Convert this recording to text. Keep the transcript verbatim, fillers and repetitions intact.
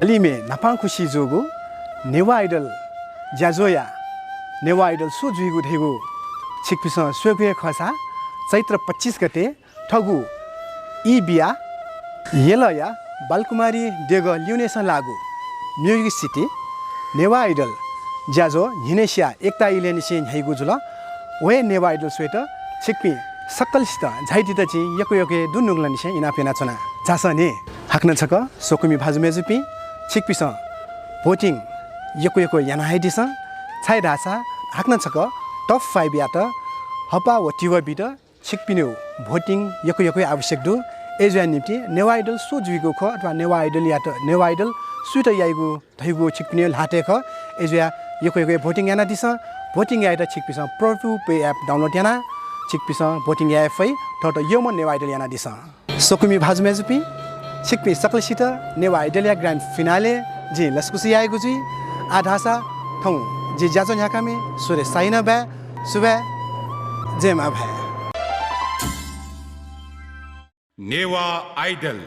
इमि न्हापां खुसि जूगु नेवाः आइडल ज्याझ्वःया नेवाः आइडल सु जुइगु धइगु छिकपिन्सं स्वयेगु हे खःसा चैत्र पच्चिस गते थःगु ई बिया यलया बालकुमारी देगः लिउने सं लाःगु म्युजिक सिटी नेवाः आइडल ज्याझ्वः न्हिनय्सिया एकता इलय्निसें न्ह्याइगु जुल। व हे नेवाः आइडल स्वयेत छिकपिं सकलसित झायादीत जिं यक्व यक्व हे दुनुगलंनिसें इनाप यानाच्वना। झासँ नि, हाकनं छकः स्वकुमि भाजु मय्जुपिं, छिकपिन्सं भोटिङ यक्व यक्व याना हे दिसँ, छाय्धाःसा हाकनं छकः टप फाइभयात हःपाः व तिबः बीत छिकपिनिगु भोटिङ यक्व यक्व हे आवश्यक दु। अय्जुया निंतिं नेवाः आइडल सु जुइगु खः अथवा नेवाः आइडलयात, नेवाः आइडल सुइत याइगु धइगु छिकपिनिगु ल्हातय् खः। अय्जुया यक्व यक्व हे भोटिङ यानादिसँ। भोटिङ यायेत छिकपिन्सं प्रभु पे एप डाउनलोड यानाः छिकपिन्सं भोटिङ याये फइ। थःत यःम्ह नेवाः आइडल यानादिसँ। स्वकुमि भाजु मय्जुपिं, छिकपिं सकलसित नेवाः आइडलया ग्र्यान्ड फिनाले जिं लसकुस यायेगु जुइ। आः धाःसा थौं जि ज्याझ्वः न्ह्याकामि सुरेश साहिनं बाय्। सुभाय्। जय मांभाय्। नेवाः आइडल।